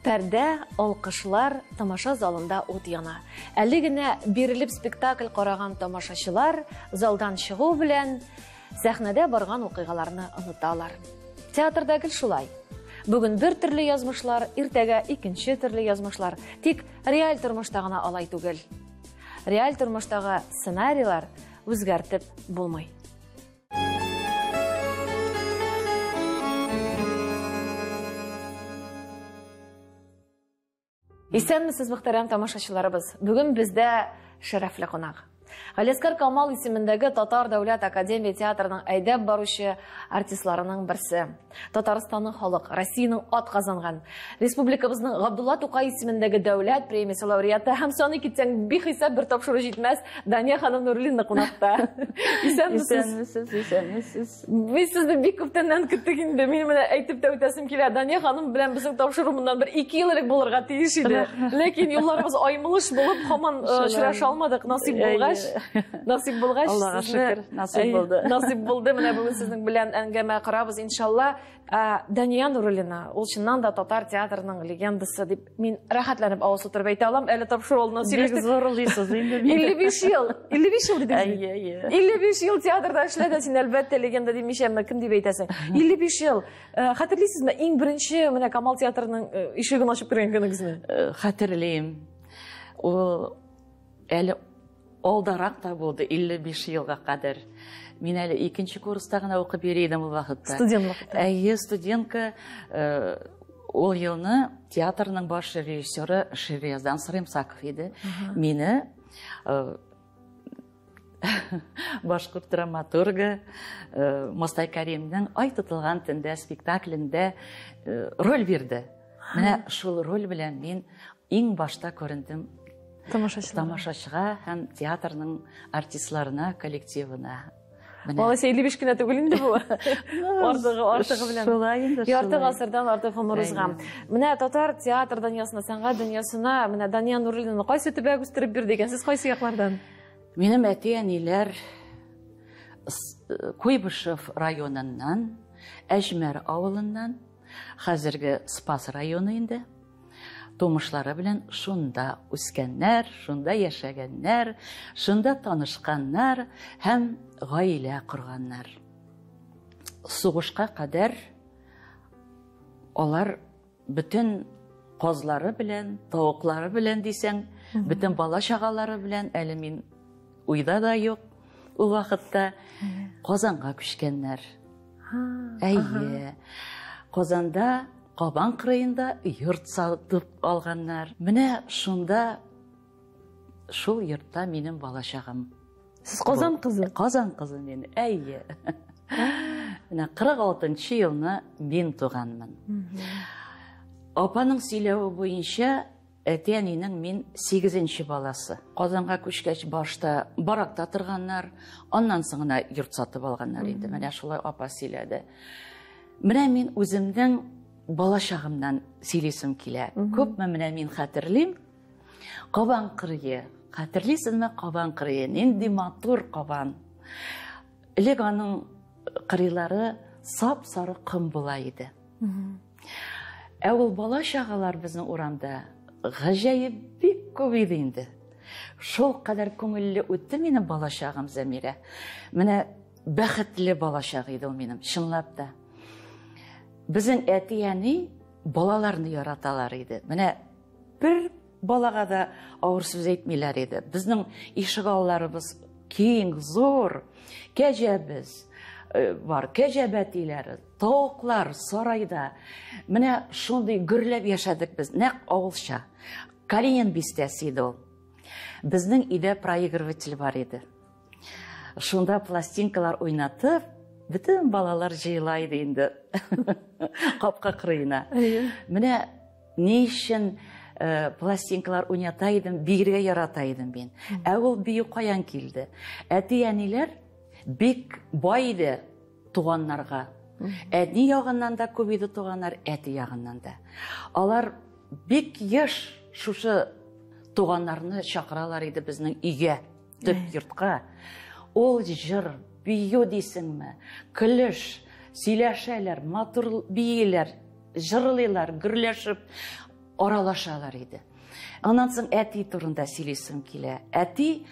Пәрдә, алкышлар, тамаша залында ут яна. Әле генә бирелеп спектакль караган тамашачылар залдан чыгу белән сәхнәдә барган вакыйгаларны оныталар. Театрда гел шулай. Бүген бер төрле язмышлар, иртәгә икенче төрле язмышлар. Тик реаль тормышта гына алай түгел. Реаль тормыштагы сценарийлар үзгәртеп булмый. Исәнмесез, мөхтәрәм тамашачыларыбыз. Бүген бездә шәрәфле кунак. Галиәсгар Камал исемендәге Татар дәүләт академия театрының әйдәп баручы артистларының берсе. Татарстанның халык, Россиянең ат казанган, республикабызның Габдулла Тукай исемендәге дәүләт премиясе лауреаты һәм саны китсәң бихисап бер тапшыру җитмәс Дания ханым Нуруллина кунакта. Исәнмесез. Исәнмесез, исәнмесез. Без сезне бик күптәннән көттек инде. Мин менә әйтеп тә үтәсем килә. Дания ханым белән безнең тапшыру моннан бер 2 ел элек булырга тиеш иде. Ләкин юлларыбыз аймылыш булып, һаман очраша алмадык. Насыйп булгач, насыйп булгач, Аллага шөкер, насыйп булды. Насыйп булды. Менә бүген сезнең белән әңгәмә корабыз, иншалла. Дания Нуруллина, ул чыннан да татар театрының легендасы дип мин рәхәтләнеп авыз тутырып әйтә алам. Әле тапшыру алдыннан сөйләштек. Бик зурлыйсыз инде. 55 ел, 55 ел дидегез. Әйе, әйе. 55 ел театрда эшләдең син, әлбәттә, легенда димичәме, кем дип әйтәсең? 55 ел. Хәтерлисезме, иң беренче менә Камал театрының ишеген ачып кергән көнегезне? Хәтерлим. Ул әле алдарак та булды, 55 елга кадәр. Мин әле икенче курста гына укып йөри идем ул вакытта. Студент вакытта. Әйе, студентка. Ул елны театрның баш режиссеры Ширяздан Сырымсаков иде. Мине башкорт драматургы Мостай Каримнең Ай тотылган төндә спектаклендә роль бирде. Менә шул роль белән мин иң башта күрендем тамашачыга һәм театрның артистларына, коллективына. Алайса 55 кенә түгел инде бу. Артыгы белән. Шулай инде, Ярты шулай. гасырдан артык гомер узган. Менә татар театр дөньясына, сәнгать дөньясына, менә Дания Нуруллинаны кайсы төбәк үстереп бирде икән? Сез кайсы яклардан? Минем әти-әниләр Куйбышев районыннан, Әҗмәр авылыннан, хәзерге Спас районы инде. Тумышлары белән шунда үскәннәр, шунда яшәгәннәр, шунда танышканнар һәм гаилә корганнар. Сугышка кадәр алар бөтен казлары белән, тавыклары белән дисәң, бөтен бала-чагалары белән, әле мин уйда да юк, ул вакытта Казанга күчкәннәр. Әйе. Казанда Кабан кырыенда йорт сатып алганнар. Менә шунда, шул йортта минем балачагым. Сез Казан кызы? Казан кызы мин, әйе. Менә 46 елны мин туганмын. Апаның сөйләве буенча, әти-әнинең мин 8-нче баласы. Казанга күчкәч башта баракта торганнар, аннан соң гына йорт сатып алганнар инде. Менә шулай апа сөйләде. Менә мин үземнең балачагымнан сөйлисем килә. Күпме менә мин хәтерлим. Кабан кырые. Хәтерлисезме Кабан кырые? Нинди матур Кабан. Элек аның кырыйлары сап-сары ком була иде. Ә ул бала чагалар безнең урамда гаҗәеп бик күп иде инде. Шул кадәр күңелле үтте минем балачагым, Зәмирә. Менә бәхетле балачак иде ул минем, чынлап та. Безнең әти-әни балаларны яраталар иде. Менә бер балага да авыр сүз әйтмиләр иде. Безнең ишек алларыбыз киң, зур, кәҗәбез бар, кәҗә бәтиләре, тавыклар сарайда. Менә шундый гөрләп яшәдек без, нәкъ авылча. Калинин бистәсе иде ул. Безнең өйдә проигрыватель бар иде. Шунда пластинкалар уйнатып, бөтен балалар җыела иде инде капка кырыена. Менә ни өчен пластинкалар уйната идем, биергә ярата идем мин. Ә ул бию каян килде? Әти-әниләр бик бай иде туганнарга. Әни ягыннан да күп иде туганнар, әти ягыннан да. Алар бик еш шушы туганнарны чакыралар иде безнең өйгә, төп йортка. Ул җыр, бию дисеңме, көлеш, сөйләшәләр, матур бииләр, җырлыйлар, гөрләшеп. Аралашалар иде. Аннан соң әти турында сөйлисем килә. Әти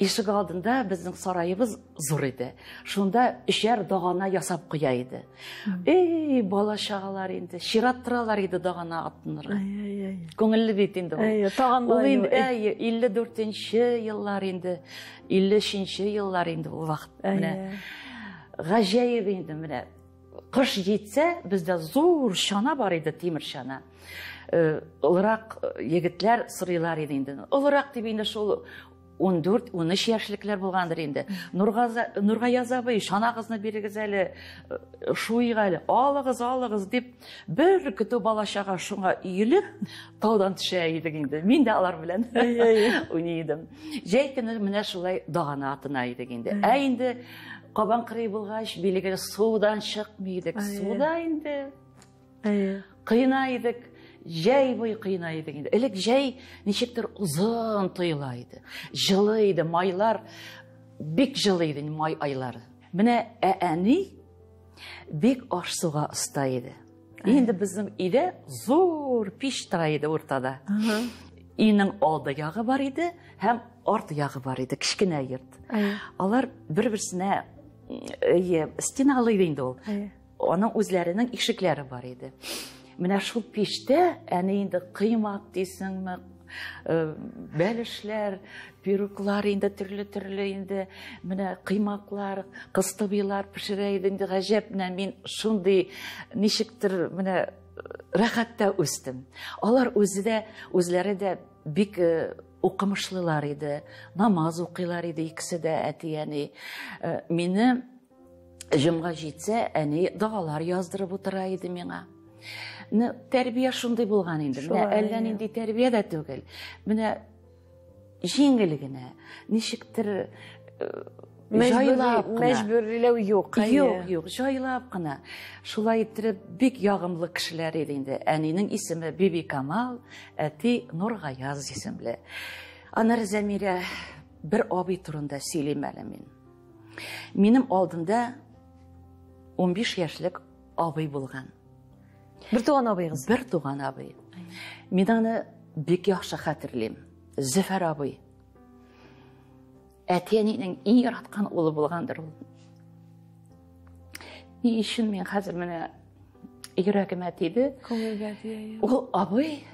ишек алдында безнең сараебыз зур иде. Шунда өчәр дагана ясап куя иде. Эй, бала чагалар инде, чират торалар иде дагана атынырга. Күңелле бит инде ул. Әй, таган Ул инде, әй, 54 еллар инде, 53 еллар инде ул вакыт. Менә гаҗәеп инде менә. Кыш җитсә, бездә зур чана бар иде, тимер чана. Олырак егетләр сорыйлар иде инде. Олырак дип инде шул 14-13 яшьлекләр булгандыр инде. Нургаяз абый, чанагызны бирегез әле, шуйга әле, алыгыз, алыгыз дип, бер көтү бала-чага шуңа өелеп, таудан төшә идек инде. Мин дә алар белән уйный идем. Җәй көне менә шулай дагана атына идек инде. Ә инде Кабан кырый булгач, билгеле судан чыкмый идек. Суда инде. Кыйна идек. Җәй буе кыйна идек инде. Элек җәй ничектер озын тоела иде. Җылы иде, майлар бик җылы иде, май айлары. Менә әни бик аш-суга оста иде. Инде безнең өйдә зур пич тора иде уртада. Өйнең алды ягы бар иде һәм арт ягы бар иде, кечкенә йорт. Алар бер-берсенә стеналы иде инде ул. Аның үзләренең ишекләре бар иде. Менә шул пиштә әни инде кыймак дисеңме, бәлешләр, пироглар инде төрле-төрле инде, менә кыймаклар, кыстыбыйлар пешерә иде инде. Гаҗәп, менә мин шундый ничектер менә рәхәттә үстем. Алар үзе дә, үзләре дә бик укымышлылар иде, намаз укыйлар иде икесе дә, әти-әни. Мине җомга җитсә, әни догалар яздырып утыра иде миңа. Ну, тәрбия шундый булган инде. Менә әллә нинди тәрбия дә түгел. Менә җиңел генә, ничектер җайлап кына. Мәҗбүриләү юк. Юк, юк, җайлап кына. Шулай иттереп бик ягымлы кешеләр иде инде. Әнинең исеме Биби Камал, әти Нургаяз исемле. Аннары Зәмирә, бер абый турында сөйлим әле мин. Минем алдымда 15 яшьлек абый булган. Бер туган абыегыз? Бер туган абый. Мин аны бик яхшы хәтерлим. Зөфәр абый. Әти-әнинең иң яраткан улы булгандыр ул. Ни өчен мин хәзер менә йөрәгемә тиде? Күңелгә тия. Ул абый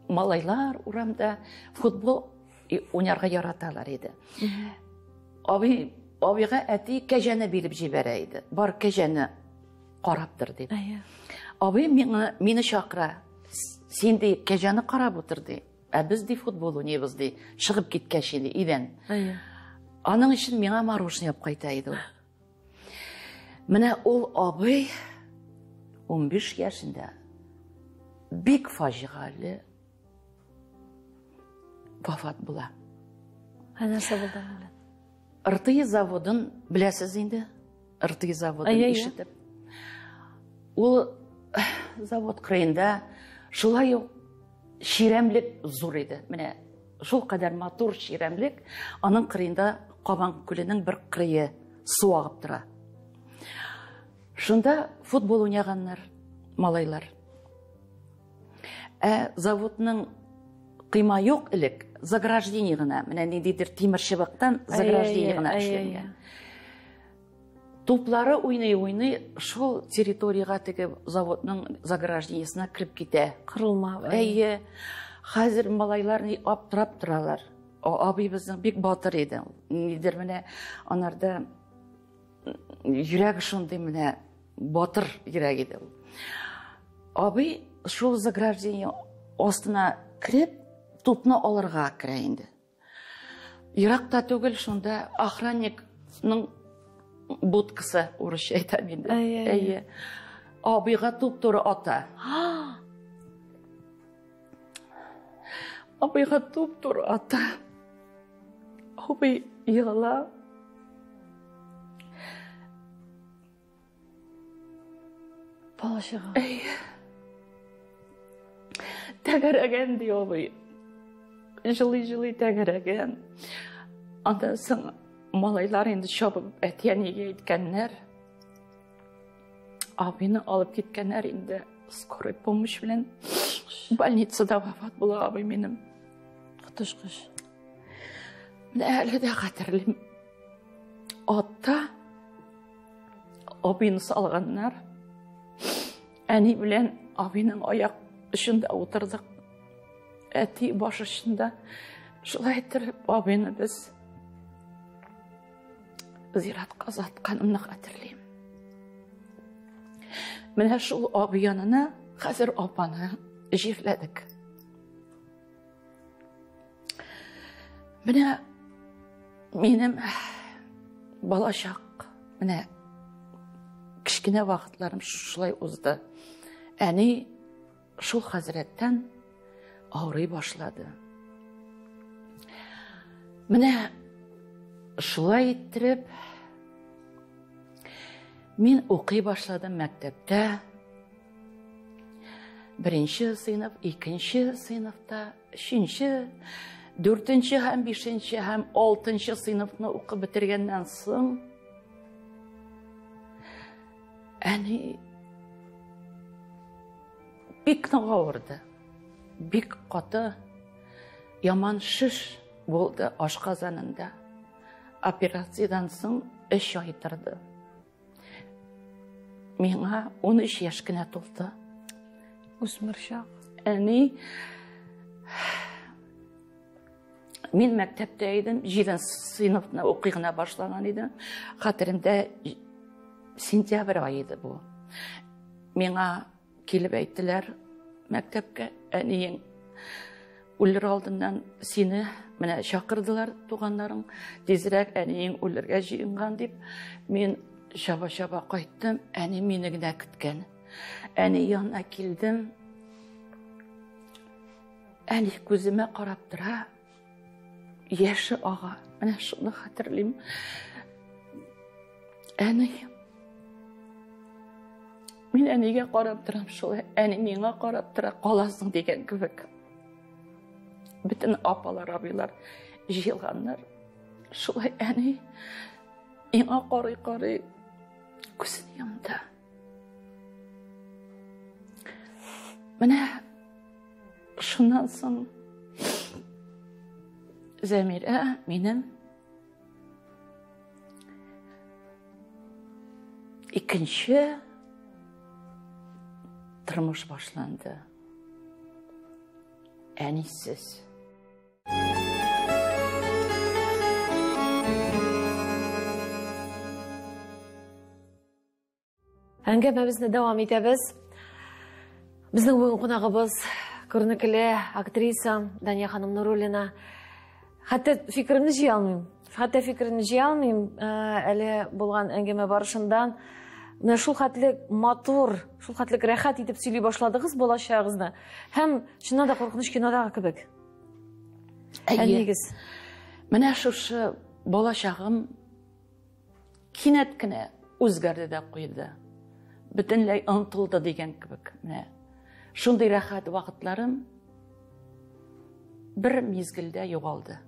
малайлар урамда футбол уйнарга яраталар иде. Абый, абыйга әти кәҗәне биреп җибәрә иде. Бар кәҗәне карап тор дип. Абый миңа мине чакыра. Син ди кәҗәне карап утыр ди. Ә без ди футбол уйныйбыз ди. Чыгып киткәч инде өйдән. Аның өчен миңа мороженое алып кайта иде ул. Менә ул абый 15 яшендә бик фаҗигале вафат була. Ә нәрсә булды аның белән? РТИ заводын беләсез инде. РТИ заводын ишетеп. Ул завод кырыенда шулай ук чирәмлек зур иде. Менә шул кадәр матур чирәмлек, аның кырыенда Кабан күленең бер кырые су агып тора. Шунда футбол уйнаганнар малайлар. Ә заводның кыйма юк элек, заграждение гына, менә ниндидер тимер чыбыктан заграждение гына эшләнгән. Туплары уйный-уйный шул территориягә теге заводның заграждениесенә кереп китә. Кырылма. Әйе. Хәзер малайлар ни аптырап торалар. Абый безнең бик батыр иде. Нидер менә анарда йөрәк шундый менә батыр йөрәк иде ул. Абый шул заграждение астына кереп, тупны алырга керә инде. Еракта түгел, шунда охранникның будкасы, урысча әйтәм инде. Әйе. Абыйга туп-туры ата. Абыйга туп-туры ата. Абый егыла. Бала чыга. Әйе. Тәгәрәгән ди абый. Җылый-җылый тәгәрәгән. Андан соң малайлар инде чабып әти-әнигә әйткәннәр. Абыйны алып киткәннәр инде скорый помощь белән. Коточкыч. Больницада вафат була абый минем. Коточкыч. Менә әле дә хәтерлим. Атта абыйны салганнар. Әни белән абыйның аяк очында утырдык. Әти баш очында. Шулай иттереп абыйны без зиратка озатканымны хәтерлим. Менә шул абый янына хәзер апаны җирләдек. Менә минем балачак, менә кечкенә вакытларым шулай узды. Әни шул хәзрәттән авырый башлады. Менә шулай иттереп мин укый башладым мәктәптә. Беренче сыйныф, икенче сыйныфта, өченче, дүртенче һәм бишенче һәм алтынчы сыйныфны укып бетергәннән соң әни бик нык авырды. Бик каты яман шеш булды ашказанында. Операциядән соң 3 ай торды. Миңа 13 яшь кенә тулды. Үсмер чак. Әни Мин мәктәптә идем, 7 сыйныфны укый гына башлаган идем. Хәтеремдә сентябрь ае иде бу. Миңа килеп әйттеләр мәктәпкә, әниең үлер алдыннан сине менә чакырдылар туганнарың, тизрәк әниең үлергә җыенган дип. Мин чаба-чаба кайттым, әни мине генә көткән. Әни янына килдем. Әни күземә карап тора, яше ага. Менә шуны хәтерлим. Әни, мин әнигә карап торам шулай, әни миңа карап тора, каласың дигән кебек. Бөтен апалар, абыйлар җыелганнар. Шулай әни миңа карый-карый күзен йомды. Менә шуннан соң Зәмирә минем икенче тормыш башланды. Әнисез. Әңгәмәбезне дәвам итәбез. Безнең бүген кунагыбыз күренекле актриса Дания ханым Нуруллина. Хәтта фикеремне җыя алмыйм. Хәтта фикеремне җыя алмыйм. Әле булган әңгәмә барышында менә шул хәтле матур, шул хәтле рәхәт итеп сөйли башладыгыз балачагыгызны. Һәм чыннан да куркыныч кинодагы кебек. Әнигез. Менә шушы балачагым кинәт кенә үзгәрде дә куйды. Бөтенләй онытылды дигән кебек. Менә шундый рәхәт вакытларым бер мизгелдә югалды.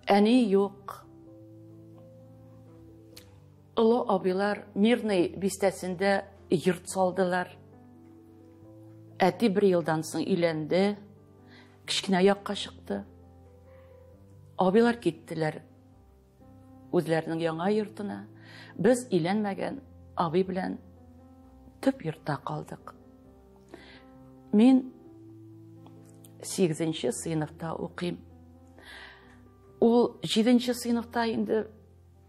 Әни юк. Олы абыйлар Мирный бистәсендә йорт салдылар. Әти бер елдан соң өйләнде, кечкенә якка чыкты. Абыйлар киттеләр үзләренең яңа йортына. Без өйләнмәгән абый белән төп йортта калдык. Мин 8 сыйныфта укыйм. Ул 7 сыйныфта инде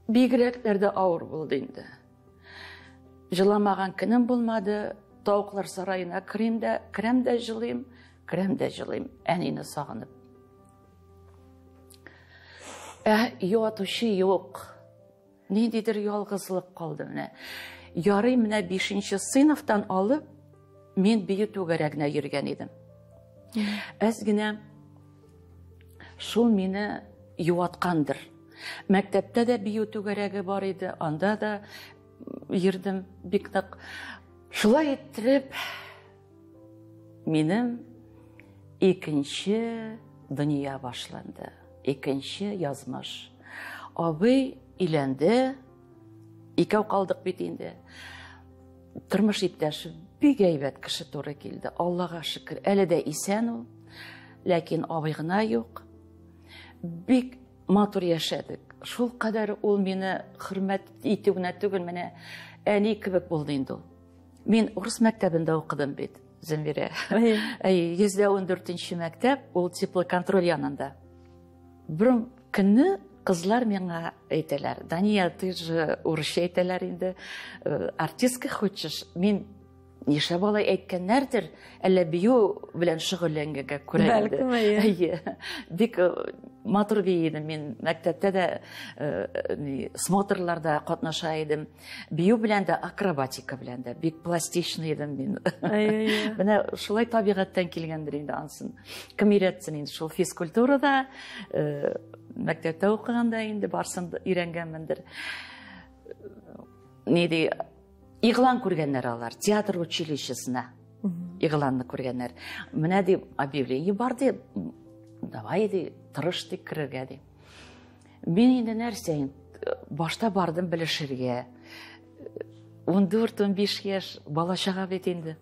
бигрәкләр дә авыр булды инде. Жыламаган көнем булмады. Тавыклар сараена керәм дә, керәм дә жылыйм, керәм дә жылыйм, әнине сагынып. Ә юатучы юк. Ниндидер ялгызлык калды менә. Ярый менә 5 сыйныфтан алып мин бию түгәрәгенә йөргән идем. Әз генә шул мине юаткандыр. Мәктәптә дә бию түгәрәге бар иде, анда да йөрдем бик нык. Шулай иттереп минем икенче дөнья башланды. Икенче язмыш. Абый өйләнде. Икәү калдык бит инде. Тормыш иптәше Бик әйбәт кеше туры килде. Аллага шөкер, әле дә исән ул. Ләкин абый гына юк. Бик матур яшәдек. Шул кадәр ул мине хөрмәт итү генә түгел, менә әни кебек булды инде ул. Мин урыс мәктәбендә укыдым бит, Зәмирә. Әйе, 114 мәктәп, ул теплоконтроль янында. Бер көнне кызлар миңа әйтәләр, Дания, ты же урысча әйтәләр инде, артистка хочешь? Мин нишләп алай әйткәннәрдер, әллә бию белән шөгыльләнгәнгә күрә инде. Бәлкем, әйе. Әйе. Бик матур бии идем мин. Мәктәптә дә смотрларда катнаша идем. Бию белән дә, акробатика белән дә. Бик пластичный идем мин. Әйе. Менә шулай табигатьтән килгәндер инде ансын. Кем өйрәтсен инде шул физкультурада, мәктәптә укыганда инде барсын өйрәнгәнмендер. Ни ди, игълан күргәннәр алар, театр училищесына. Игъланны күргәннәр. Менә ди, объявление бар ди, давай ди, тырыш ди керергә ди. Мин инде нәрсә инде, башта бардым белешергә. 14-15 яшь бала чага бит инде.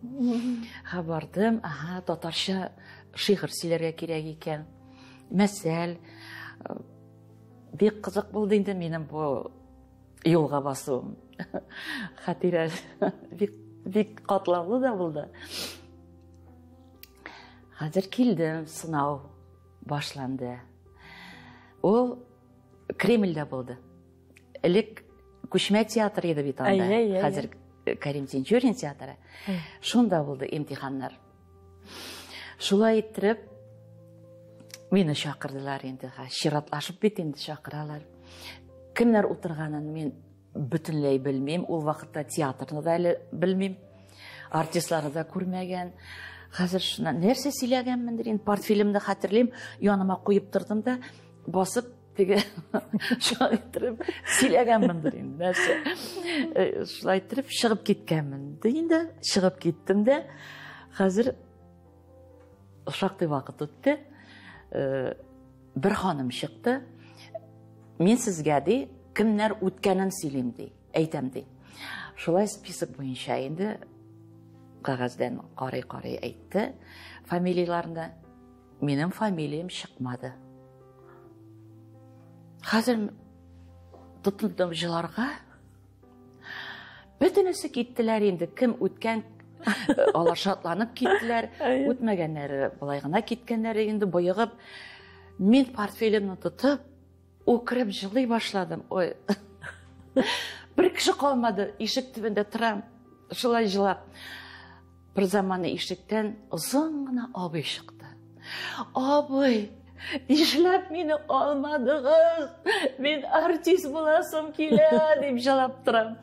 Ха бардым, ага, татарча шигырь сөйләргә кирәк икән. Мәсәл, бик кызык булды инде минем бу юлга басуым. Хатирә бик, бик катлаулы да булды. Хәзер килдем, сынау башланды. Ул Кремльдә булды. Элек күчмә театр иде бит анда. Хәзер Карим Тинчурин театры. Шунда булды имтиханнар. Шулай иттереп мине чакырдылар инде. Чиратлашып бит инде чакыралар. Кемнәр утырганын мин бөтенләй белмим. Ул вакытта театрны да әле белмим. Артистларны да күрмәгән. Хәзер шуннан нәрсә сөйләгәнмендер инде, портфелемне хәтерлим, яныма куеп тордым да, басып теге шулай иттереп сөйләгәнмендер инде, нәрсә. Шулай иттереп чыгып киткәнмен. Инде чыгып киттем дә, хәзер шактый вакыт үтте. Бер ханым чыкты. Мин сезгә ди, кемнәр үткәнен сөйлим ди, әйтәм ди. Шулай список буенча инде кәгазьдән карый-карый әйтте фамилияләрне. Минем фамилиям чыкмады. Хәзер тотындым җыларга. Бөтенесе киттеләр инде. Кем үткән, алар шатланып киттеләр. Үтмәгәннәре болай гына киткәннәре инде боегып. Мин портфелемне тотып, үкереп җылый башладым. Ой. Бер кеше калмады, ишек төбендә торам. Шулай җылап. Бер заманы ишектән озын гына абый чыкты. Абый, нишләп мине алмадыгыз? Мин артист буласым килә, дип җылап торам.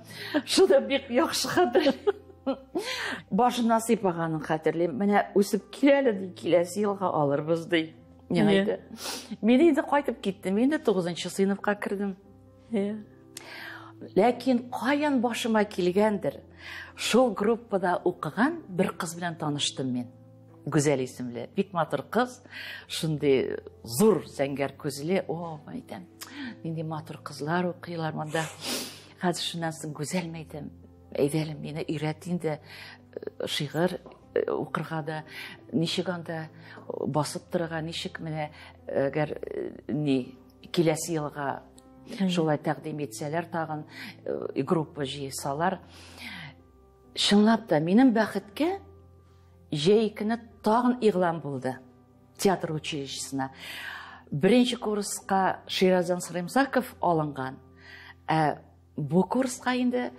Шул да бик яхшы хәтерлим. Башымнан сыйпаганын хәтерлим. Менә үсеп килә әле, ди, киләсе елга алырбыз, ди. Миңа әйтте. Мин инде кайтып киттем, инде 9 сыйныфка кердем. Ләкин каян башыма килгәндер, шул группада укыган бер кыз белән таныштым мин. Гүзәл исемле, бик матур кыз, шундый зур зәңгәр күзле, о, әйтәм, нинди матур кызлар укыйлар монда. Хәзер шуннан соң Гүзәл әйтәм, әйдә әле мине өйрәт инде шигырь укырга да, ничек анда басып торырга, ничек менә әгәр ни киләсе елга шулай тәкъдим итсәләр, тагын группа җыйсалар. Чынлап та, минем бәхеткә җәй көне тагын игълан булды театр училищесына. Беренче курска Ширазан Срымзаков алынган, ә бу курска инде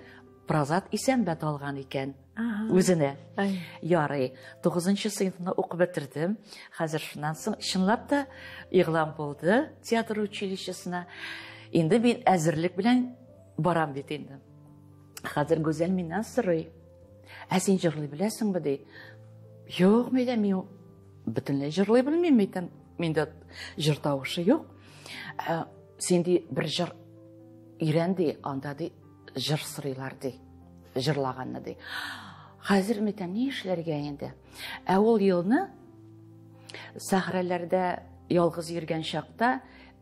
Празат Исәнбәт алган икән үзенә. Ярый, 9 сыйныфны укып бетердем. Хәзер шуннан соң чынлап та игълан булды театр училищесына. Инде мин әзерлек белән барам бит инде. Хәзер Гүзәл миннән сорый. Ә син җырлый беләсеңме, ди. Юк, мәйдә, мин бөтенләй җырлый белмим, әйтәм. Миндә җыр тавышы юк. Син ди бер җыр өйрән ди, анда ди җыр сорыйлар ди, җырлаганны ди. Хәзер мин әйтәм, ни эшләргә инде? Ә ул елны сәхрәләрдә ялгыз йөргән чакта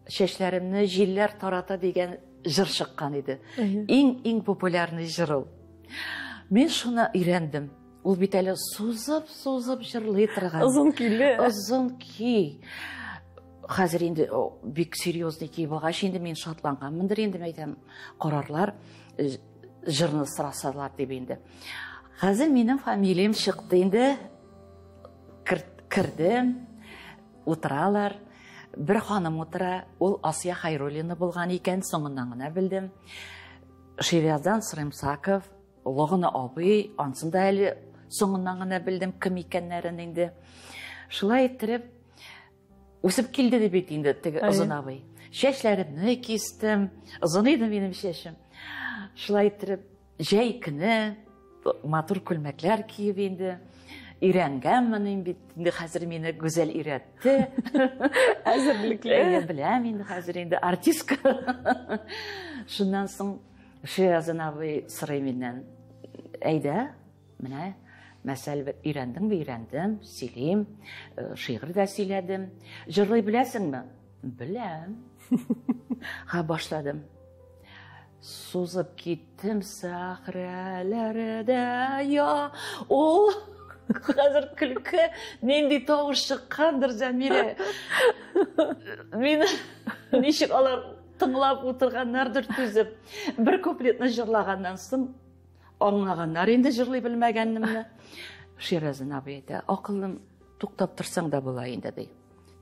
чәчләремне җилләр тарата дигән җыр чыккан иде. Иң-иң популярный җыр ул. Мин шуны өйрәндем. Ул бит әле сузып-сузып җырлый торган. Озын көйле. Озын көй. Хәзер инде бик серьезный көй булгач, инде мин шатланганмындыр инде, мәйтәм, карарлар, җырны сорасалар дип инде. Хәзер минем фамилиям чыкты инде. Кердем, утыралар. Бер ханым утыра, ул Асия Хайруллина булган икән, соңыннан гына белдем. Шириаздан Срымсаков, Олы абый, ансын да әле соңыннан гына белдем кем икәннәрен инде. Шулай иттереп үсеп килде дип бит инде теге озын абый. Чәчләремне кистем, озын иде минем чәчем. Шулай иттереп җәй көне матур күлмәкләр киеп инде өйрәнгәнмен инде бит. Инде хәзер мине Гүзәл өйрәтте. Әзерлекле. Беләм инде хәзер инде артистка. Шуннан соң Ширазан абый сорый миннән. Әйдә, менә мәсәл өйрәндеңме, өйрәндем, сөйлим, шигырь дә сөйләдем. Җырлый беләсеңме? Беләм. Ха, башладым. Сузып киттем сәхрәләрдә я. Ул хәзер көлке, нинди тавыш чыккандыр, Зәмирә. Мин ничек алар тыңлап утырганнардыр түзеп. Бер куплетны җырлаганнан соң аңлаганнар инде җырлый белмәгәнемне. Ширазин абый әйтә, акыллым, туктап торсаң да була инде, ди.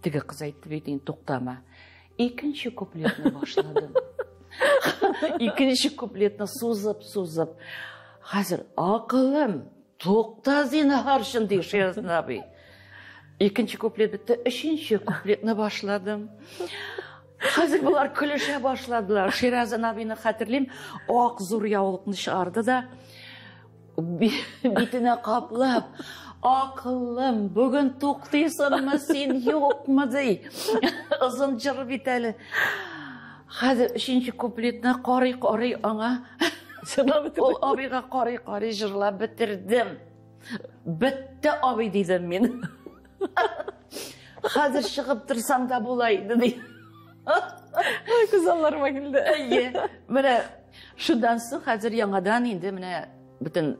Теге кыз әйтте бит инде, туктама. Икенче куплетны башладым. Икенче куплетны сузып-сузып. Хәзер акылым, тукта зинһар өчен, ди Ширазин абый. Икенче куплет бетте, өченче куплетны башладым. Хәзер болар көлешә башладылар. Ширазин абыйны хәтерлим, ак зур яулыкны чыгарды да битенә каплап, акыллым, бүген туктыйсыңмы син, юкмы, ди. Озын җыр бит әле. Хәзер өченче куплетны карый-карый аңа ул абыйга карый-карый җырлап бетердем. Бетте, абый, дидем мин. Хәзер чыгып торсам да була иде, ди. Ой, күз алларыма килде. Әйе. Менә шуннан соң хәзер яңадан инде менә бөтен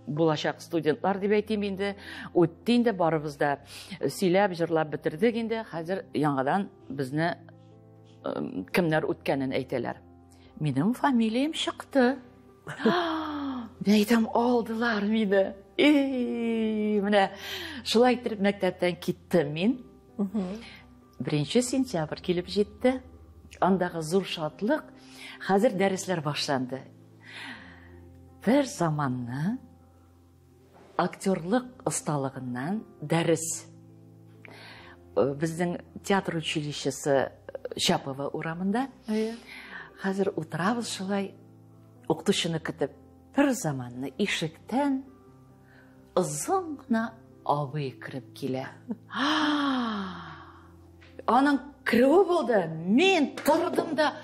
булачак студентлар дип әйтим инде, үтте инде, барыбыз да сөйләп, җырлап бетердек инде. Хәзер яңадан безне кемнәр үткәнен әйтәләр. Минем фамилиям чыкты. Мин әйтәм, алдылар мине. Эй, менә шулай итеп мәктәптән киттем мин. 1 сентябрь килеп җитте. Андагы зур шатлык. Хәзер дәресләр башланды. Бер заманны актерлык осталыгыннан дәрес. Безнең театр училищесы Чапова урамында. Хәзер утырабыз шулай укытучыны көтеп. Бер заманны ишектән озын гына абый кереп килә. Аның керүе булды. Мин тордым да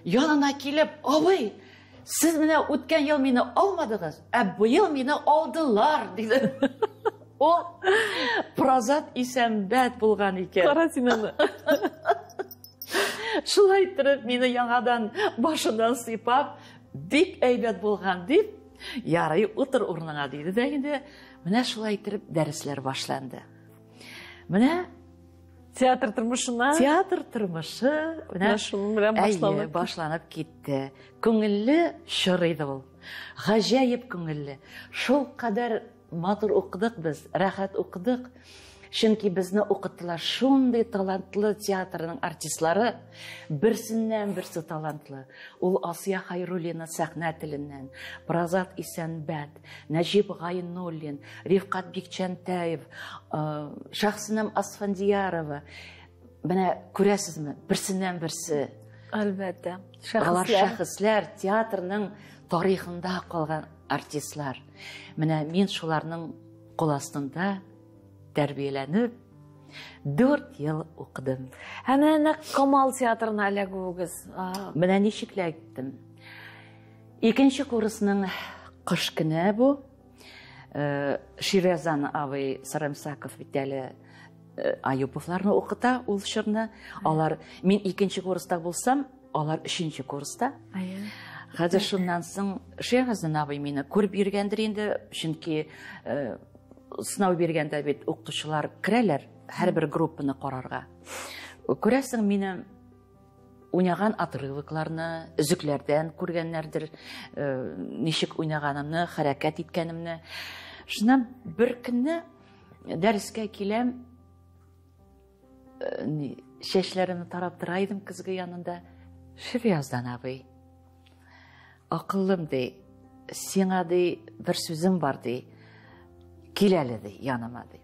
янына килеп, абый, сез менә үткән ел мине алмадыгыз, ә быел мине алдылар, диде. Ул Празат Исәнбәт булган икән. Кара син аны. Шулай иттереп, мине яңадан башыннан сыйпап, бик әйбәт булган дип, ярый, утыр урыныңа, диде дә инде. Менә шулай иттереп дәресләр башланды. Менә театр тормышына. Театр тормышы менә шуның белән башланып, башланып китте. Күңелле чор иде ул. Гаҗәеп күңелле. Шул кадәр матур укыдык без, рәхәт укыдык. Чөнки безне укыттылар шундый талантлы театрның артистлары, берсеннән берсе талантлы. Ул Асия Хайруллина сәхнә теленнән, Празат Исәнбәт, Нәҗип Гайнуллин, Рифкат Бикчәнтәев, Шахсинам Асфандиярова. Менә күрәсезме, берсеннән берсе. Әлбәттә. Алар шәхесләр, театрның тарихында калган артистлар. Менә мин шуларның кул астында тәрбияләнеп 4 ел укыдым. Һәм менә нәкъ Камал театрына эләгүегез. Менә ничек эләктем. Икенче курсның кыш көне бу. Ширазан абый Сарымсаков бит әле Аюповларны укыта ул чорны. Алар, мин икенче курста булсам, алар өченче курста. Хәзер шуннан соң Шәйхәсән абый мине күреп йөргәндер инде, чөнки сынау биргәндә бит укытучылар керәләр һәрбер группаны карарга. Күрәсең, мине уйнаган отрывокларны, өзекләрдән күргәннәрдер, ничек уйнаганымны, хәрәкәт иткәнемне. Шуннан бер көнне дәрескә киләм, чәчләремне тарап тора идем көзге янында. Ширяздан абый, акыллым, ди, сиңа, ди, бер сүзем бар, ди, кил әле, ди, яныма, ди.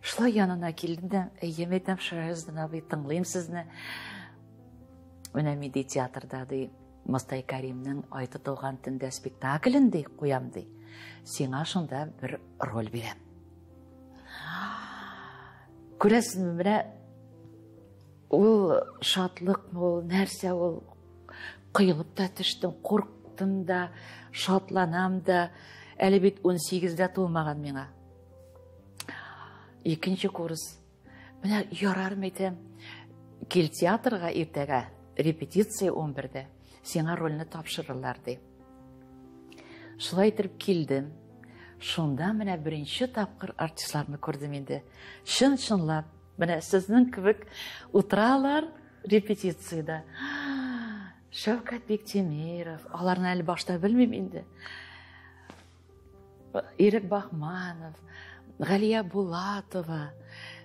Шулай янына килдем дә, әйе, әйтәм, Ширяздан абый, тыңлыйм сезне. Менә мин, ди, театрда, ди, Мостай Кәримнең Ай тотылган төндә спектаклен, ди, куям, ди. Сиңа шунда бер роль бирәм. Күрәсезме, менә ул шатлыкмы ул, нәрсә ул? Коелып та төштем, курктым да, шатланам да. Әле бит 18-дә тулмаган миңа. Икенче курс. Менә ярар әйтәм. Кил театрга иртәгә, репетиция 11-дә. Сиңа рольне тапшырырлар, ди. Шулай итеп килдем. Шунда менә беренче тапкыр артистларны күрдем инде. Чын-чынлап, менә сезнең кебек утыралар репетициядә. Шәүкәт Биктимиров, аларны әле башта белмим инде. Ирек Бахманов, Галия Булатова.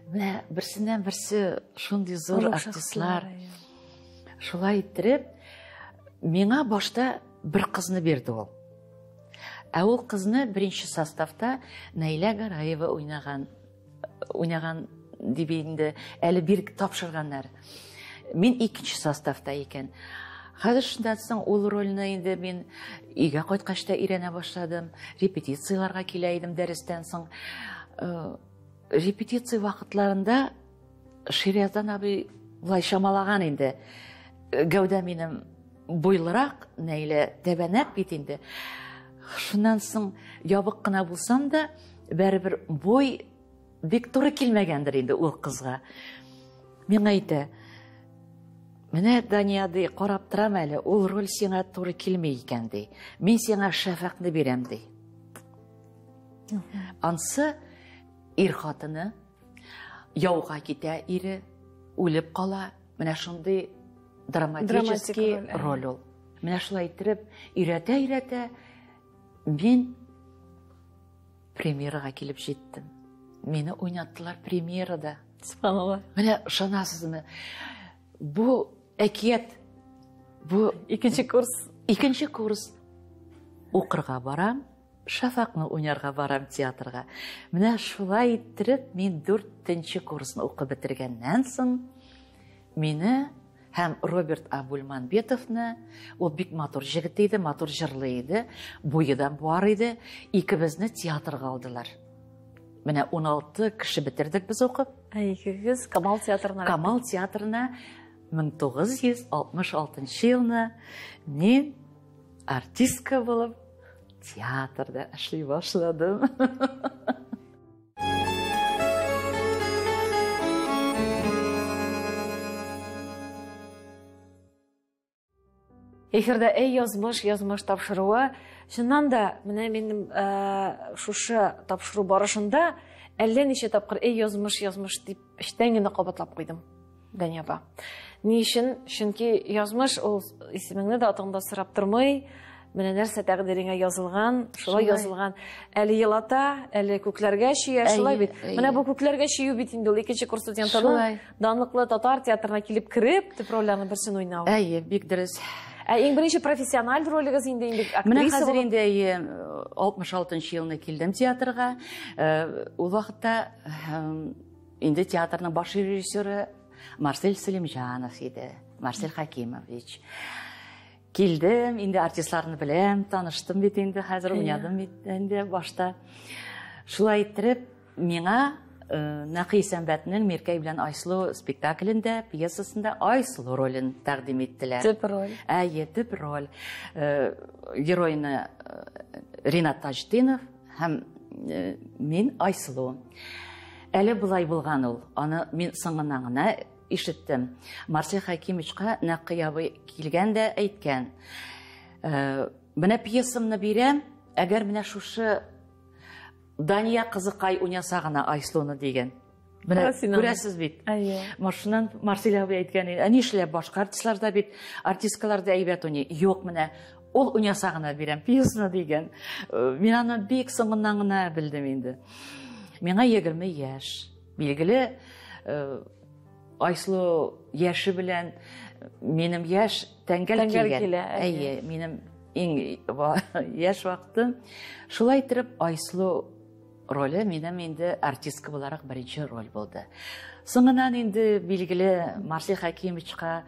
Менә берсеннән берсе шундый зур артистлар. Шулай иттереп, миңа башта бер кызны бирде ул. Ә ул кызны беренче составта Наилә Гараева уйнаган, уйнаган дип инде әле бир тапшырганнар. Мин икенче составта икән. Хәзер шуннан соң ул рольне инде мин өйгә кайткач та өйрәнә башладым. Репетицияләргә килә идем дәрестән соң. Репетиция вакытларында Ширяздан абый болай чамалаган инде. Гәүдә минем буйлырак, Наилә тәбәнәк бит инде. Шуннан соң ябык кына булсам да, бәрібір бой бик туры килмәгәндер инде ул кызга. Миңа әйтә, менә Дания, ди, карап торам әле, ул роль сиңа туры килми икән, ди. Мин сиңа Шәфәкъне бирәм, ди. Ансы ир хатыны яуга китә, ире үлеп кала. Менә шундый драматический роль ул. Менә шулай иттереп өйрәтә-өйрәтә мин премьерага килеп җиттем. Мине уйнаттылар премьерада. Субханалла. Менә ышанасызмы? Бу әкият. Бу икенче курс. Икенче курс. Укырга барам, Шафакны уйнарга барам театрга. Менә шулай иттереп мин 4нче курсны укып бетергәннән соң мине һәм Роберт Абульманбетовны, ул бик матур җегет иде, матур җырлый иде, буе да бар иде, икебезне театрга алдылар. Менә 16 кеше бетердек без укып. Ә икегез Камал театрына. Камал театрына 1966 елны мин артистка булып театрда эшли башладым. Эфирда Эй язмыш, язмыш тапшыруы. Чыннан да, менә минем шушы тапшыру барышында әллә ничә тапкыр Эй язмыш, язмыш дип эчтән генә кабатлап куйдым, Дания апа. Ни өчен? Чөнки язмыш ул исемеңне дә атыңны да сорап тормый. Менә нәрсә тәкъдиреңә язылган, шулай язылган. Әле елата, әле күкләргә чөя, шулай бит. Менә бу күкләргә чөю бит инде ул икенче курс студентының данлыклы татар театрына килеп кереп, төп рольләрнең берсен уйнау. Әйе, бик дөрес. Ә иң беренче профессиональ ролегез инде инде актриса. Менә хәзер инде әйе, 66 елны килдем театрга. Ул вакытта инде театрның баш режиссеры Марсель Сәлимҗанов иде, Марсель Хакимович. Килдем, инде артистларны беләм, таныштым бит инде, хәзер уйнадым бит инде башта. Шулай иттереп, миңа Нәкый Исәнбәтнең Миркәй белән Айсылу спектаклендә, пьесасында Айсылу ролен тәкъдим иттеләр. Төп роль. Әйе, төп роль. Геройны Ринат Таҗетдинов һәм мин Айсылу. Әле болай булган ул. Аны мин соңыннан гына ишеттем. Марсель Хакимовичка Нәкый абый килгән дә әйткән. Менә пьесамны бирәм, әгәр менә шушы Дания кызыкай уйнаса гына Айсылуны дигән. Менә күрәсез бит. Әйе. Машинан Марсель абый әйткән иде. Ә нишләп башка артистлар да бит, артисткалар да әйбәт уйный. Юк, менә ул уйнаса гына бирәм пьесаны дигән. Мин аны бик соңыннан гына белдем инде. Миңа 20 яшь. Билгеле, Айсылу яше белән минем яшь тәңгәл килгән. Әйе, минем иң яшь вакытым. Шулай итеп, Айсылу роле минем инде артистка буларак беренче роль булды. Соңыннан инде билгеле Марсель Хәкимовичка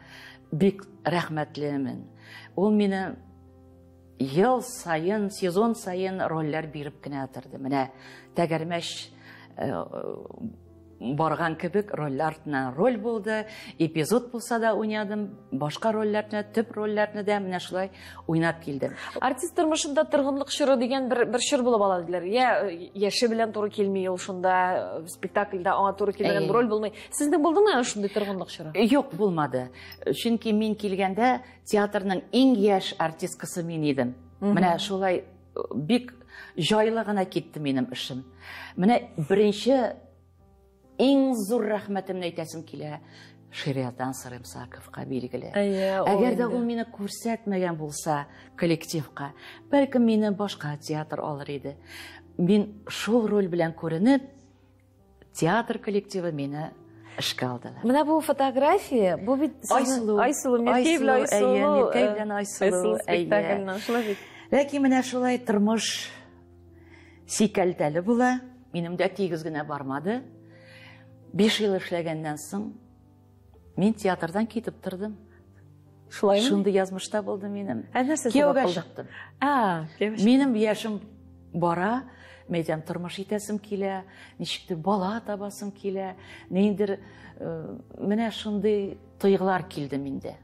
бик рәхмәтлемен. Ул мине ел саен, сезон саен рольләр биреп кенә торды. Менә тәгәрмәч барган кебек рольләр артыннан роль булды, эпизод булса да уйнадым, башка рольләрне, төп рольләрне дә менә шулай уйнап килдем. Артист тормышында торгынлык чоры дигән бер чор булып ала диләр. Я яше белән туры килми ул шунда, спектакльдә аңа туры килмәгән роль булмый. Сезнең булдымы шундый торгынлык чоры? Юк, булмады. Чөнки мин килгәндә театрның иң яшь артисткасы мин идем. Менә шулай бик җайлы гына китте минем эшем. Менә беренче иң зур рәхмәтемне әйтәсем килә Шириятан Сарымсаковка билгеле. Әгәр дә ул мине күрсәтмәгән булса коллективка, бәлкем мине башка театр алыр иде. Мин шул роль белән күренеп, театр коллективы мине эшкә алдылар. Менә бу фотография, бу бит Айсылу. Айсылу, Миркәй белән Айсылу. Миркәй белән Айсылу. Спектакльнең, шулай бит. Ләкин менә шулай тормыш сикәлтәле була. Минем дә тигез генә бармады. 5 ел эшләгәннән соң мин театрдан китеп тордым. Шулаймы? Шундый язмышта булды минем. Ә нәрсә сәбәп булды? Чыктым. Минем яшем бара, мәйтәм, тормыш итәсем килә, ничектер бала табасым килә, ниндидер менә шундый тойгылар килде миндә.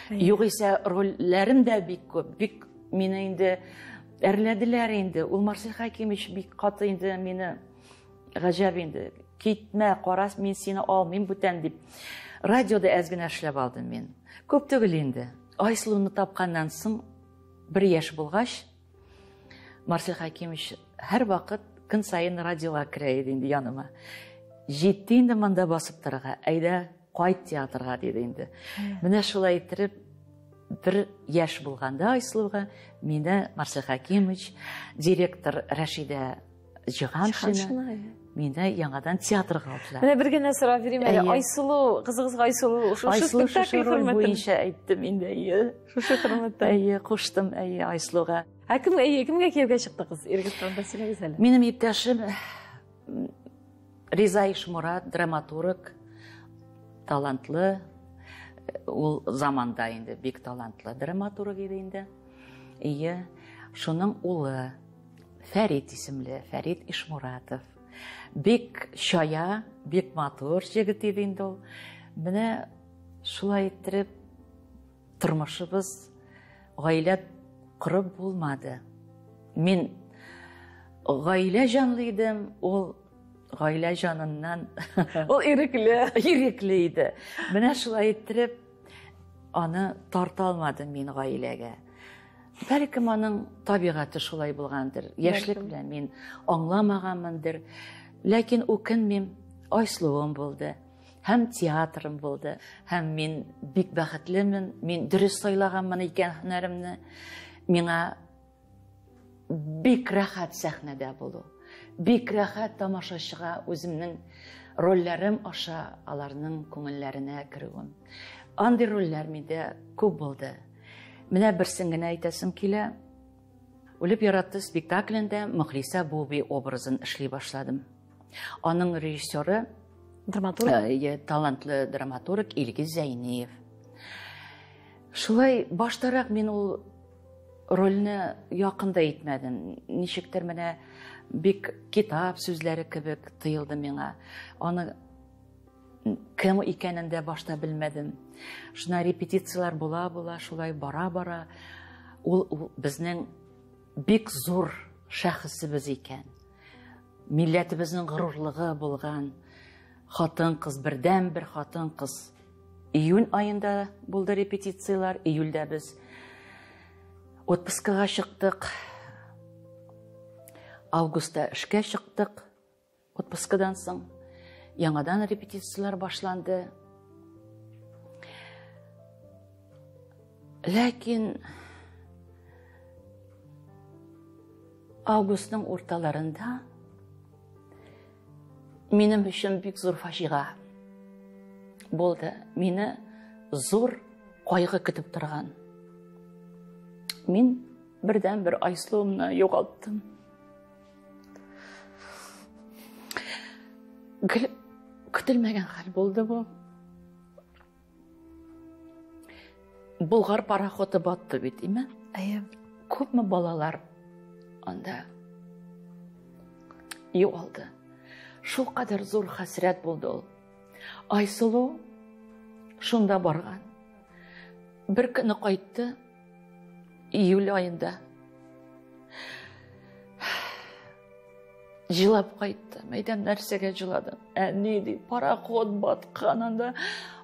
Югыйсә рольләрем дә бик күп, бик мине инде әрләделәр инде. Ул Марсель Хәкимович бик каты инде мине гаҗәп инде. Китмә, кара, мин сине алмыйм бүтән дип. Радиода әз генә эшләп алдым мин. Күп түгел инде. Айсылуны тапканнан соң бер яшь булгач, Марсель Хәкимович һәр вакыт көн саен радиога керә иде инде яныма. Җитте инде монда басып торырга, әйдә кайт театрга диде инде. Менә шулай иттереп бер яшь булганда Айсылуга мине Марсель Хәкимович, директор Рәшидә Җиһаншина мине яңадан театрга алдылар. Менә бер генә сорап бирим әле. Айсылу, кызыгызга Айсылу, шушы спектакль хөрмәтен буенча әйттем инде, әйе. Шушы хөрмәттән. Әйе, куштым, әйе, Айсылуга. Ә кем, әйе, кемгә кияүгә чыкты кыз? Ирегез турында сөйләгез әле. Минем иптәшем Риза Ишмурат, драматург, талантлы. Ул заманда инде бик талантлы драматург иде инде. Әйе, шуның улы Фәрит исемле, Фәрит Ишмуратов. Бик чая, бик матур җегет иде инде ул. Менә шулай иттереп тормышыбыз гаилә корып булмады. Мин гаилә җанлы идем, ул гаилә җаныннан ул ирекле, ирекле иде. Менә шулай иттереп аны тарта алмадым мин гаиләгә. Бәлкем аның табигате шулай булгандыр. Яшьлек белән мин аңламаганмындыр. Ләкин үкенмим, Айсылуым булды, һәм театрым булды, һәм мин бик бәхетлемен, мин дөрес сайлаганмын икән һөнәремне. Миңа бик рәхәт сәхнәдә булу, бик рәхәт тамашачыга үземнең рольләрем аша аларның күңелләренә керүем. Андый рольләр миндә күп булды. Менә берсен генә әйтәсем килә. Үлеп яратты спектаклендә Мөхлисә Буби образын эшли башладым. Аның режиссеры драматург, талантлы драматург Илгиз Зәйниев. Шулай баштарак мин ул рольне якын да итмәдем. Ничектер менә бик китап сүзләре кебек тоелды миңа. Аны кем икәнен дә башта белмәдем. Шуна репетицияләр була-була, шулай бара-бара ул безнең бик зур шәхесебез икән. Милләтебезнең горурлыгы булган хатын-кыз, бердән-бер хатын-кыз. Июнь аенда булды репетицияләр, июльдә без Отпускага чыктык. Августта эшкә чыктык. Отпускадан соң яңадан репетицияләр башланды. Ләкин августның урталарында минем өчен бик зур фаҗига булды. Мине зур кайгы көтеп торган. Мин бердән-бер Айсылуымны югалттым. Гел көтелмәгән хәл булды бу. Болгар пароходы батты бит, име? Әйе. Күпме балалар анда югалды. Шул кадәр зур хәсрәт булды ул. Айсылу шунда барган. Бер көне кайтты, июль аенда. Җылап кайтты. Мәйдән нәрсәгә җыладың? Әни, ди, пароход баткан анда.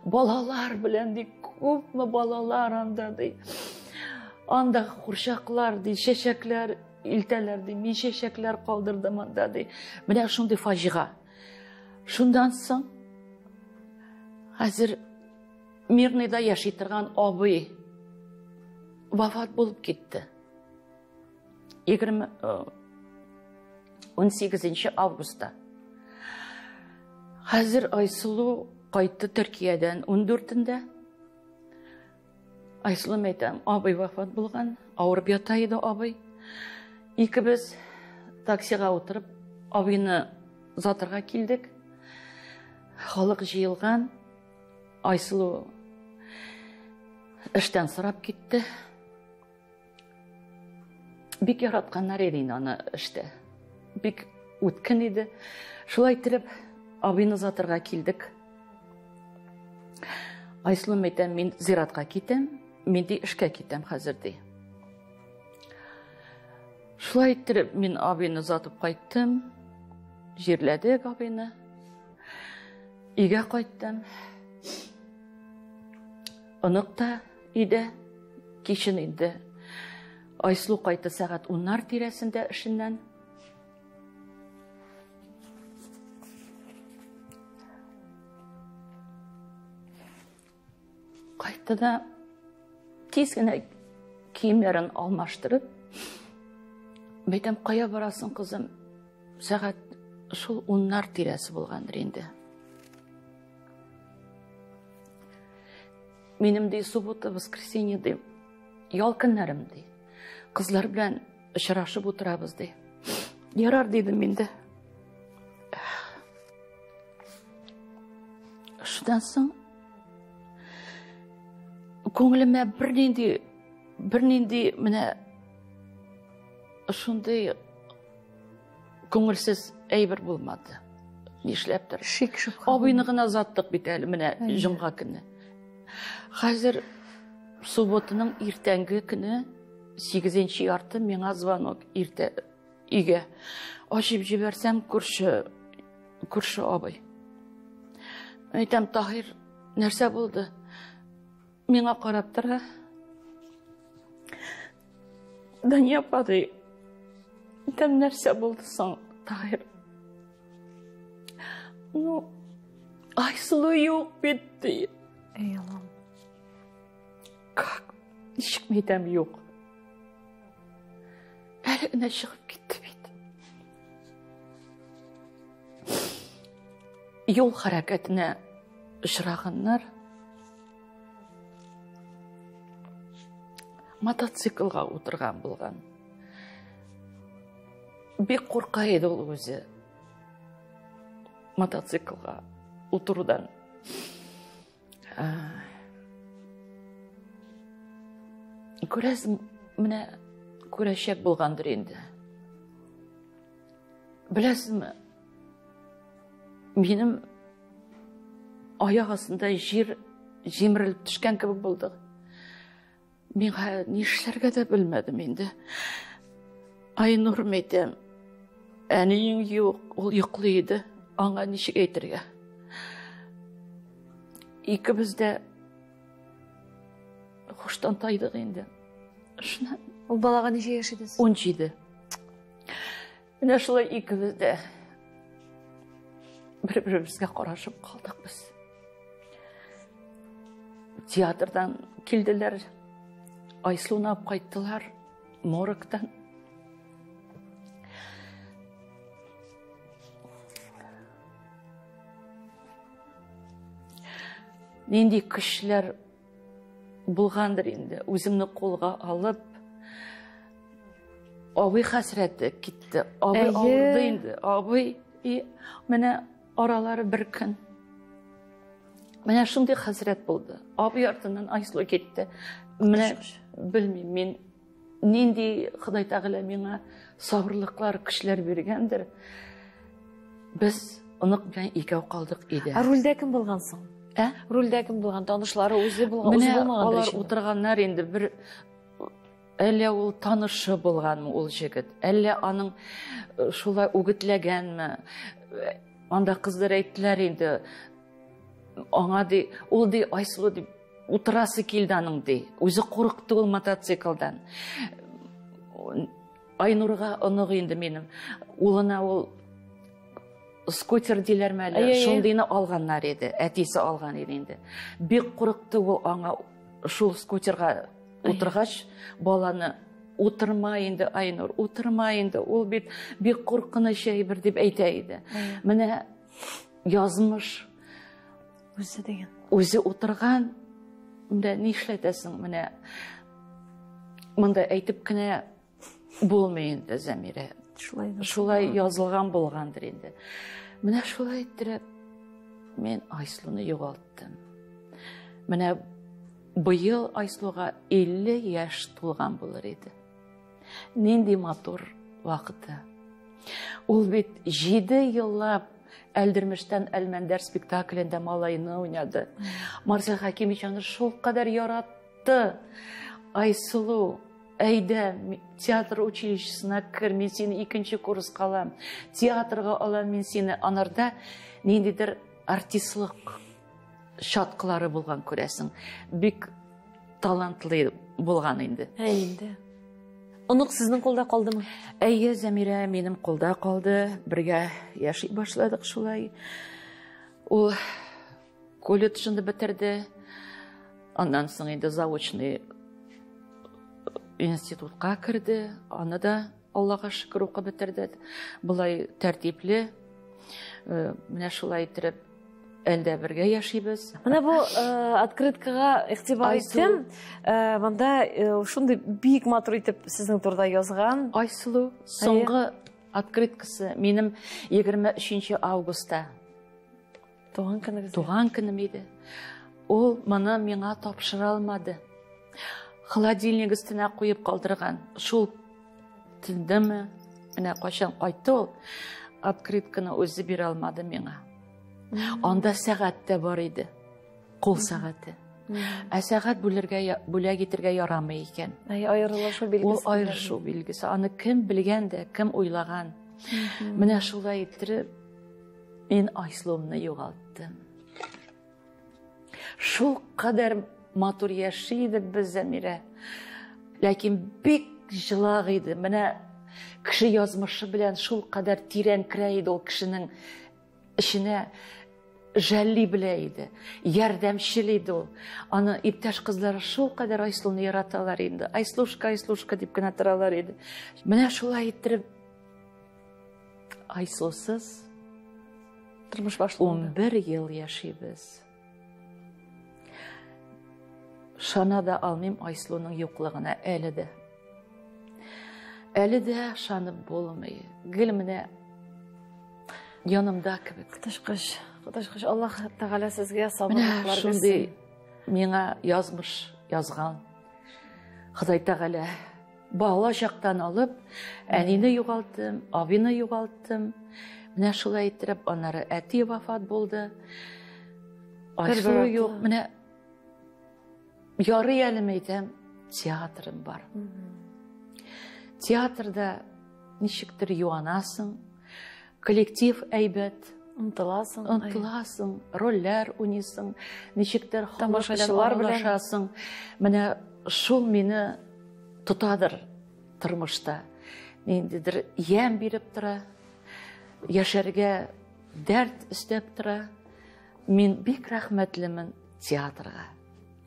Балалар белән, ди, күпме балалар анда, ди. Анда курчаклар, ди, чәчәкләр илтәләр, ди. Мин чәчәкләр калдырдым анда, ди. Менә шундый фаҗига. Шуннан соң хәзер Мирныйда яши торган абый вафат булып китте. 18 августта. Хәзер Айсылу кайтты Төркиядән 14-ндә. Айсылу әйтәм, абый вафат булган, авырып ята иде абый. Икебез таксига утырып, абыйны озатырга килдек. Халык җыелган. Айсылу эштән сорап китте. Бик яратканнар иде инде аны эштә. Бик үткен иде. Шулай иттереп, абыйны озатырга килдек. Айсылу әйтәм, мин зиратка китәм, мин ди эшкә китәм хәзер ди. Шулай иттереп, мин абыйны озатып кайттым. Җирләдек абыйны. Өйгә кайттым. Онык та өйдә. Кичен инде Айсылу кайтты сәгать 10-нар тирәсендә эшеннән. Кайтты да тиз генә киемнәрен алмаштырып, әйтәм, кая барасың, кызым? Сәгать шул 10-нар тирәсе булгандыр инде. Минем ди суббота, воскресенье ди, ял көннәрем ди. Кызлар белән очрашып утырабыз ди. Ярар дидем инде. Шуннан соң күңелемә бернинди менә шундый күңелсез әйбер булмады. Нишләптер. Шик шөбһә. Абыйны гына озаттык бит әле менә җомга көне. Хәзер субботаның иртәнге көне 8-нче ярты миңа звонок иртә өйгә. Ачып җибәрсәм, күрше абый. Әйтәм, Таһир, нәрсә булды? Миңа карап тора. Дания апа ди, әйтәм, нәрсә булды соң, Таһир? Ну, Айсылу юк бит, ди. Эй, Аллам. Как? Ничек әйтәм, юк. Әле генә чыгып китте бит. Юл хәрәкәтенә очраганнар. Мотоциклга утырган булган. Бик курка иде ул үзе. Мотоциклга утырудан. Күрәсең, менә күрәчәк булгандыр инде. Беләсезме, минем аяк астында җир җимерелеп төшкән кебек булды. Миңа нишләргә дә белмәдем инде. Айнур әйтәм, әниең юк, ул йоклый иде. Аңа ничек әйтергә? Икебез дә хуштан тайдык инде. Шуннан Ул балага ничә яшь иде? 17. Менә шулай икебез дә бер-беребезгә карашып калдык без. Театрдан килделәр. Айсылуны алып кайттылар моргтан. Нинди көчләр булгандыр инде. Үземне кулга алып, абый хәсрәте китте. Абый авырды инде. Абый и менә аралары бер көн. Менә шундый хәсрәт булды. Абый артыннан Айсылу китте. Менә белмим, мин нинди Ходай Тәгалә миңа сабырлыклар, көчләр биргәндер. Без онык белән икәү калдык өйдә. Ә рульдә кем булган соң? Ә? Рульдә кем булган? Танышлары үзе булган, үзе булмагандыр. Алар утырганнар инде бер әллә ул танышы булганмы ул җегет, әллә аның э, шулай үгетләгәнме? Э, анда кызлар әйттеләр инде, аңа ди, ул ди Айсылу дип утырасы килде аның ди. Үзе курыкты ул мотоциклдан. Айнурга оныгы инде минем. Улына ул скутер диләрме әле, шундыйны алганнар иде, әтисе алган иде инде. Бик курыкты ул аңа шул скутерга утыргач, баланы утырма инде, Айнур, утырма инде, ул бит бик куркыныч әйбер дип әйтә иде. Менә язмыш үзе дигән. Үзе утырган, менә нишләтәсең, менә монда әйтеп кенә булмый инде, Зәмирә. Шулай, шулай язылган булгандыр инде. Менә шулай иттереп мин Айсылуны югалттым. Менә быел Айсылуга 50 яшь тулган булыр иде. Нинди матур вакыты. Ул бит 7 еллап Әлдермештән Әлмәндәр спектаклендә малайны уйнады. Марсель Хәкимович аны шулкадәр яратты. Айсылу, әйдә, театр училищесына кер, мин сине икенче курска алам. Театрга алам мин сине. Анарда ниндидер артистлык чаткылары булган күрәсең. Бик талантлы булган инде. Ә инде. Онык сезнең кулда калдымы? Әйе, Зәмирә минем кулда калды. Бергә яши башладык шулай. Ул колледжны бетерде. Аннан соң инде заочный институтка керде. Аны да Аллага шөкер укып бетерде. Болай тәртипле. Э, менә шулай иттереп әлдә бергә яшибез. Менә бу э, открыткага игътибар иттем. Э, монда шундый бик матур итеп сезнең турыда язган. Айсылу, соңгы открыткасы минем 23 августта. Туган көнегез. Туган көнем иде. Ул моны миңа тапшыра алмады. Холодильник өстенә куеп калдырган. Шул төндәме, менә кайчан кайтты ул, открытканы үзе бирә алмады миңа. Анда сәгать тә бар иде. Кул сәгате. Ә сәгать бүлергә бүләк итергә ярамый икән. Әй, аерылышу билгесе. Ул аерылышу билгесе. Аны кем белгән дә, кем уйлаган. Менә шулай иттереп Мин Айсылуымны югалттым. Шул кадәр матур яши идек без, Зәмирә. Ләкин бик җылак иде. Менә кеше язмышы белән шул кадәр тирән керә иде ул кешенең эченә жәлли белә иде. Ярдәмчел иде ул. Аны иптәш кызлары шул кадәр Айсылуны яраталар инде. Айслушка, Айслушка дип кенә торалар иде. Менә шулай иттереп Айсылсыз тормыш башланды. 11 ел яшибез. Шана да алмыйм Айсылуның юклыгына әле дә. Әле дә шанып булмый. Гел менә янымда кебек. Коточкыч, коточкыч. Аллаһ Тәгалә сезгә сабырлыклар бирсен. Шундый миңа язмыш язган. Ходай Тәгалә Бала чактан алып, әнине югалттым, абины югалттым. Менә шулай иттереп, аннары әти вафат булды. Айсылу юк. Менә ярый әле әйтәм, театрым бар. Театрда ничектер юанасың, коллектив әйбәт, омтыласың, омтыласың, рольләр уйныйсың, ничектер тамашачылар белән аралашасың. Менә шул мине тотадыр. тормышта ниндидер ямь биреп тора, яшәргә дәрт өстәп тора. Мин бик рәхмәтлемен театрга.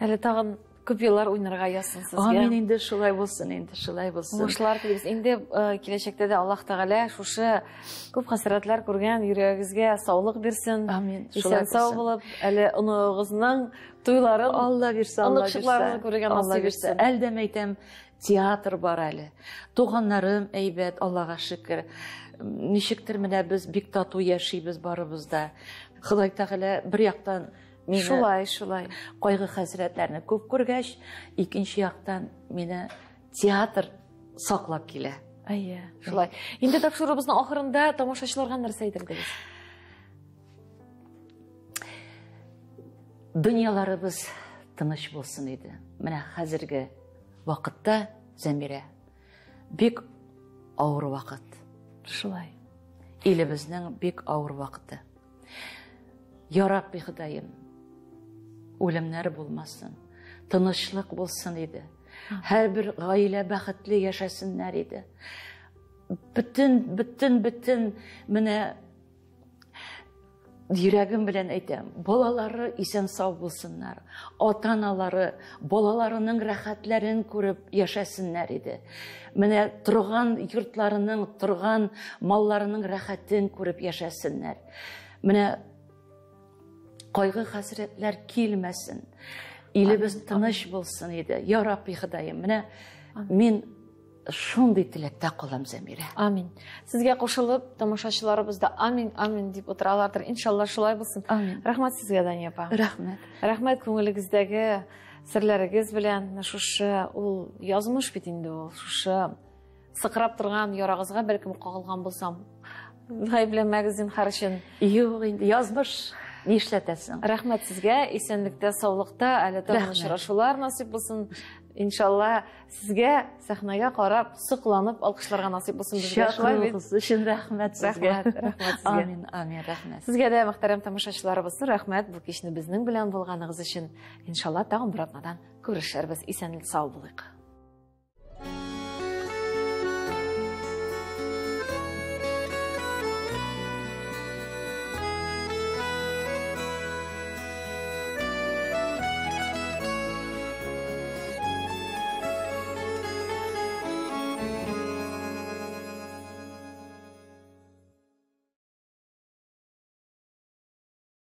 Әле тагын күп еллар уйнарга язсын сезгә. Амин инде, шулай булсын инде, шулай булсын. Уңышлар телибез. Инде киләчәктә дә Аллаһ Тәгалә шушы күп хәсрәтләр күргән йөрәгегезгә саулык бирсен. Амин. Исән сау булып, әле оныгыгызның туйларын, Алла бирсә, Алла бирсә. Оныкчыкларны күрергә насыйп итсен. Әлдәм әйтәм, театр бар әле. Туганнарым әйбәт, Аллага шөкер. Ничектер менә без бик тату яшибез барыбыз да. Ходай Тәгалә бер яктан мине шулай, шулай. Кайгы хәсрәтләрне күп күргәч, икенче яктан мине театр саклап килә. Әйе, шулай. Инде тапшыруыбызның ахырында тамашачыларга нәрсә әйтер идегез? Дөньяларыбыз тыныч булсын иде. Менә хәзерге вакытта, Зәмирә, бик авыр вакыт. Шулай. Илебезнең бик авыр вакыты. Я Рабби Ходаем, үлемнәр булмасын, тынычлык булсын иде. Һәрбер гаилә бәхетле яшәсеннәр иде. Бөтен, бөтен, бөтен менә йөрәгем белән әйтәм, балалары исән-сау булсыннар, ата-аналары балаларының рәхәтләрен күреп яшәсеннәр иде. Менә торган йортларының, торган малларының рәхәтен күреп яшәсеннәр. Менә кайгы хәсрәтләр килмәсен. Илебез тыныч булсын иде. Я Рабби Ходаем, менә мин шундый теләктә калам, Зәмирә. Амин. Сезгә кушылып, тамашачыларыбыз да амин, амин дип утыралардыр. Иншалла шулай булсын. Амин. Рәхмәт сезгә, Дания апа. Рәхмәт. Рәхмәт күңелегездәге серләрегез белән. Шушы ул язмыш бит инде ул. Шушы сыкрап торган ярагызга бәлкем кагылган булсам, гаепләмәгез зинһар өчен. Юк инде, язмыш нишләтәсең? Рәхмәт сезгә, исәнлектә, саулыкта, әле тагын очрашулар насыйп булсын. Иншалла, сезгә сәхнәгә карап, сокланып алкышларга насыйп булсын безгә. Шулай бит? Чакыруыгыз өчен рәхмәт сезгә. Рәхмәт, рәхмәт сезгә. Амин, амин, рәхмәт. Сезгә дә, мөхтәрәм тамашачыларыбыз, рәхмәт бу кичне безнең белән булганыгыз өчен. Иншалла, тагын бер атнадан күрешербез. Исәнлек, сау булыйк.